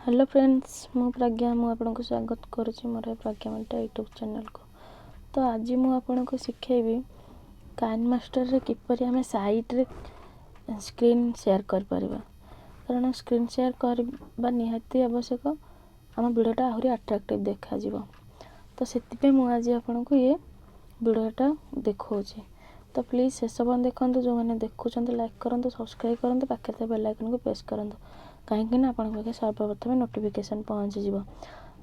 Hello friends, ମୁଁ ପ୍ରଜ୍ଞା। ମୁଁ ଆପଣଙ୍କୁ ସ୍ୱାଗତ କରୁଛି ମୋର ପ୍ରଜ୍ଞା ମେଣ୍ଟା ୟୁଟ୍ୟୁବ୍ ଚ୍ୟାନେଲ୍କୁ। ତ ଆଜି ମୁଁ ଆପଣଙ୍କୁ ଶିଖେଇବି କାଇନ୍ ମାଷ୍ଟରରେ କିପରି ଆମେ ସାଇଟ୍ରେ ସ୍କ୍ରିନ୍ ସେୟାର କରିପାରିବା, କାରଣ ସ୍କ୍ରିନ୍ ସେୟାର କରିବା ନିହାତି ଆବଶ୍ୟକ, ଆମ ଭିଡ଼ିଓଟା ଆହୁରି ଆଟ୍ରାକ୍ଟିଭ୍ ଦେଖାଯିବ। ତ ସେଥିପାଇଁ ମୁଁ ଆଜି ଆପଣଙ୍କୁ ଇଏ ଭିଡ଼ିଓଟା ଦେଖାଉଛି। ତ ପ୍ଲିଜ୍ ଶେଷ ପର୍ଯ୍ୟନ୍ତ ଦେଖନ୍ତୁ। ଯେଉଁମାନେ ଦେଖୁଛନ୍ତି, ଲାଇକ୍ କରନ୍ତୁ, ସବସ୍କ୍ରାଇବ୍ କରନ୍ତୁ, ପାଖରେ ଥିବା ବେଲ୍ ଆଇକନ୍କୁ ପ୍ରେସ୍ କରନ୍ତୁ, କାହିଁକିନା ଆପଣଙ୍କ ପାଖରେ ସର୍ବପ୍ରଥମେ ନୋଟିଫିକେସନ୍ ପହଞ୍ଚିଯିବ।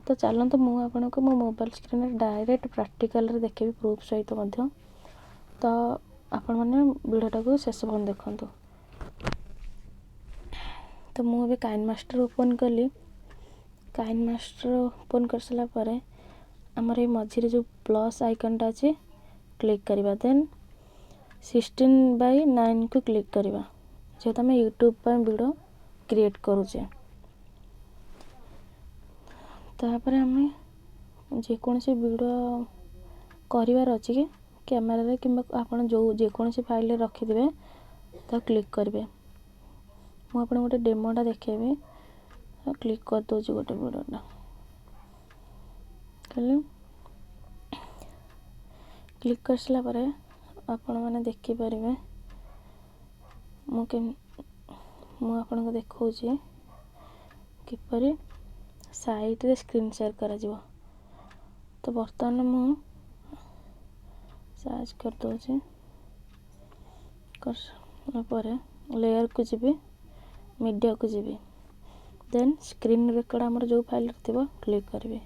ତ ଚାଲନ୍ତୁ, ମୁଁ ଆପଣଙ୍କୁ ମୋ ମୋବାଇଲ୍ ସ୍କ୍ରିନ୍ରେ ଡାଇରେକ୍ଟ ପ୍ରାକ୍ଟିକାଲରେ ଦେଖେଇବି, ପ୍ରୁଫ୍ ସହିତ ମଧ୍ୟ। ତ ଆପଣମାନେ ଭିଡ଼ିଓଟାକୁ ଶେଷ ପର୍ଯ୍ୟନ୍ତ ଦେଖନ୍ତୁ। ତ ମୁଁ ଏବେ କାଇନ୍ ମାଷ୍ଟର ଓପନ୍ କଲି। କାଇନ୍ ମାଷ୍ଟର ଓପନ୍ କରିସାରିଲା ପରେ ଆମର ଏଇ ମଝିରେ ଯେଉଁ ପ୍ଲସ୍ ଆଇକନ୍ଟା ଅଛି, କ୍ଲିକ୍ କରିବା। ଦେନ୍ 16:9କୁ କ୍ଲିକ୍ କରିବା, ଯେହେତୁ ଆମେ ୟୁଟ୍ୟୁବ୍ ପାଇଁ ଭିଡ଼ିଓ କ୍ରିଏଟ୍ କରୁଛେ। ତାପରେ ଆମେ ଯେକୌଣସି ଭିଡ଼ିଓ କରିବାର ଅଛି କି କ୍ୟାମେରାରେ କିମ୍ବା ଆପଣ ଯେଉଁ ଯେକୌଣସି ଫାଇଲ୍ରେ ରଖିଥିବେ, ତାକୁ କ୍ଲିକ୍ କରିବେ। ମୁଁ ଆପଣଙ୍କୁ ଗୋଟେ ଡେମୋଟା ଦେଖେଇବି। କ୍ଲିକ୍ କରିଦେଉଛି ଗୋଟେ ଭିଡ଼ିଓଟା। ଖାଲି କ୍ଲିକ୍ କରିସାରିଲା ପରେ ଆପଣମାନେ ଦେଖିପାରିବେ, ମୁଁ ଆପଣଙ୍କୁ ଦେଖାଉଛି କିପରି ସାଇଟ୍ରେ ସ୍କ୍ରିନ୍ ସେୟାର କରାଯିବ। ତ ବର୍ତ୍ତମାନ ମୁଁ ସାଇଜ୍ କରିଦେଉଛି। କରିସାରିଲା ପରେ ଲେୟର୍କୁ ଯିବି, ମିଡ଼ିଆକୁ ଯିବି, ଦେନ୍ ସ୍କ୍ରିନ୍ ରେକର୍ଡ଼ ଆମର ଯେଉଁ ଫାଇଲ୍ରେ ଥିବ କ୍ଲିକ୍ କରିବି।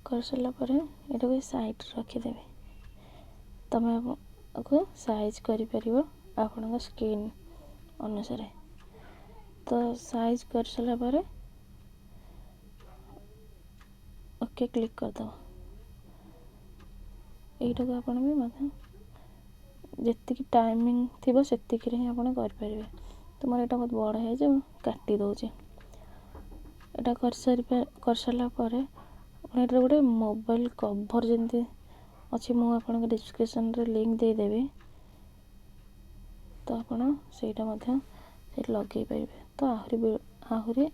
କରିସାରିଲା ପରେ ଏଇଟାକୁ ସାଇଡ଼୍ରେ ରଖିଦେବି। ତୁମେ ଆକୁ ସାଇଜ୍ କରିପାରିବ ଆପଣଙ୍କ ସ୍କ୍ରିନ୍ ଅନୁସାରେ। ତ ସାଇଜ୍ କରିସାରିଲା ପରେ ଓକେ କ୍ଲିକ୍ କରିଦେବ। ଏଇଟାକୁ ଆପଣ ବି ମଧ୍ୟ ଯେତିକି ଟାଇମିଂ ଥିବ, ସେତିକିରେ ହିଁ ଆପଣ କରିପାରିବେ। ତ ମୋର ଏଇଟା ବହୁତ ବଡ଼ ହେଇଯାଇଛି, ମୁଁ କାଟି ଦେଉଛି। ଏଇଟା କରିସାରିଲା ପରେ ଆପଣ ଏଇଟାରେ ଗୋଟେ ମୋବାଇଲ୍ କଭର୍ ଯେମିତି ଅଛି, ମୁଁ ଆପଣଙ୍କ ଡିସ୍କ୍ରିପ୍ସନ୍ରେ ଲିଙ୍କ୍ ଦେଇଦେବି। ତ ଆପଣ ସେଇଟା ମଧ୍ୟ ସେଇଠି ଲଗେଇ ପାରିବେ। ତ ଆହୁରି ଆହୁରି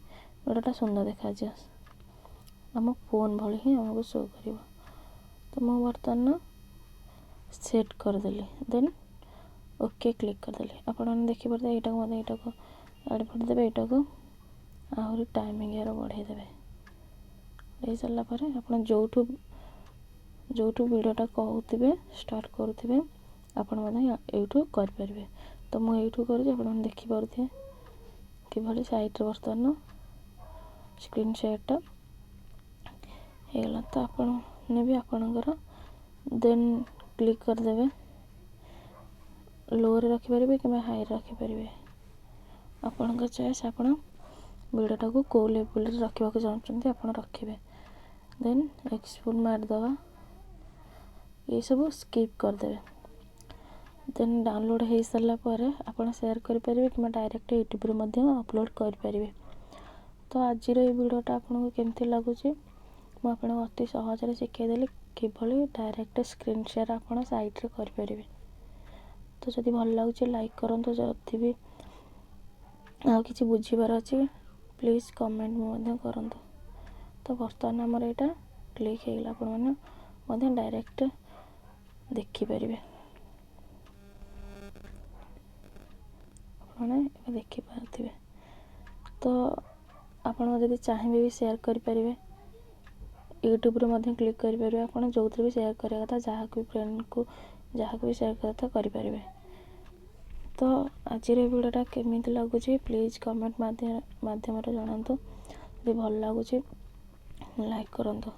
ଭିଡ଼ିଓଟା ସୁନ୍ଦର ଦେଖାଯିବ, ଆମ ଫୋନ୍ ଭଳି ହିଁ ଆମକୁ ଶୋ କରିବ। ତ ମୁଁ ବର୍ତ୍ତମାନ ସେଟ୍ କରିଦେଲି, ଦେନ୍ ଓକେ କ୍ଲିକ୍ କରିଦେଲି। ଆପଣମାନେ ଦେଖିପାରୁଥିବେ, ଏଇଟାକୁ ମଧ୍ୟ ଏଇଟାକୁ ଆଡ଼େ ପଠେଇଦେବେ, ଏଇଟାକୁ ଆହୁରି ଟାଇମିଂ ଏହାର ବଢ଼େଇ ଦେବେ। ହେଇସାରିଲା ପରେ ଆପଣ ଯେଉଁଠୁ ଯେଉଁଠୁ ଭିଡ଼ିଓଟା କହୁଥିବେ, ଷ୍ଟାର୍ଟ କରୁଥିବେ, ଆପଣ ମଧ୍ୟ ଏଇଠୁ କରିପାରିବେ। ତ ମୁଁ ଏଇଠୁ କରୁଛି। ଆପଣମାନେ ଦେଖିପାରୁଥିବେ କିଭଳି ସାଇଡ଼୍ରେ ବର୍ତ୍ତମାନ ସ୍କ୍ରିନ୍ ସେୟାରଟା ହେଇଗଲା। ତ ଆପଣ ବି ଆପଣଙ୍କର ଦେନ୍ କ୍ଲିକ୍ କରିଦେବେ। ଲୋରେ ରଖିପାରିବେ କିମ୍ବା ହାଇରେ ରଖିପାରିବେ, ଆପଣଙ୍କ ଚଏସ୍। ଆପଣ ଭିଡ଼ିଓଟାକୁ କେଉଁ ଲେବୁଲ୍ରେ ରଖିବାକୁ ଚାହୁଁଛନ୍ତି, ଆପଣ ରଖିବେ। ଦେନ୍ ଏକ୍ସପୋର୍ଟ ମାରିଦେବା, ଏସବୁ ସ୍କିପ୍ କରିଦେବେ। ଦେନ୍ ଡାଉନଲୋଡ଼୍ ହେଇସାରିଲା ପରେ ଆପଣ ସେୟାର କରିପାରିବେ କିମ୍ବା ଡାଇରେକ୍ଟ ୟୁଟ୍ୟୁବ୍ରେ ମଧ୍ୟ ଅପଲୋଡ଼୍ କରିପାରିବେ। ତ ଆଜିର ଏଇ ଭିଡ଼ିଓଟା ଆପଣଙ୍କୁ କେମିତି ଲାଗୁଛି? ମୁଁ ଆପଣଙ୍କୁ ଅତି ସହଜରେ ଶିଖେଇଦେଲି କିଭଳି ଡାଇରେକ୍ଟ ସ୍କ୍ରିନ୍ ସେୟାର ଆପଣ ସାଇଟ୍ରେ କରିପାରିବେ। ତ ଯଦି ଭଲ ଲାଗୁଛି, ଲାଇକ୍ କରନ୍ତୁ। ଯଦି ବି ଆଉ କିଛି ବୁଝିବାର ଅଛି, ପ୍ଲିଜ୍ କମେଣ୍ଟ ମଧ୍ୟ କରନ୍ତୁ। ତ ବର୍ତ୍ତମାନ ଆମର ଏଇଟା କ୍ଲିକ୍ ହେଇଗଲା। ଆପଣମାନେ ମଧ୍ୟ ଡାଇରେକ୍ଟ ଦେଖିପାରିବେ। ଆପଣମାନେ ଏବେ ଦେଖିପାରୁଥିବେ। ତ ଆପଣ ଯଦି ଚାହିଁବେ ବି ସେୟାର କରିପାରିବେ, ୟୁଟ୍ୟୁବ୍ରେ ମଧ୍ୟ କ୍ଲିକ୍ କରିପାରିବେ। ଆପଣ ଯେଉଁଥିରେ ବି ସେୟାର କରିବା କଥା, ଯାହାକୁ ବି ଫ୍ରେଣ୍ଡକୁ ଯାହାକୁ ବି ସେୟାର କରିବା କଥା, କରିପାରିବେ। ତ ଆଜିର ଭିଡ଼ିଓଟା କେମିତି ଲାଗୁଛି, ପ୍ଲିଜ୍ କମେଣ୍ଟ ମାଧ୍ୟମରେ ଜଣାନ୍ତୁ। ଯଦି ଭଲ ଲାଗୁଛି, ଲାଇକ୍ କରନ୍ତୁ।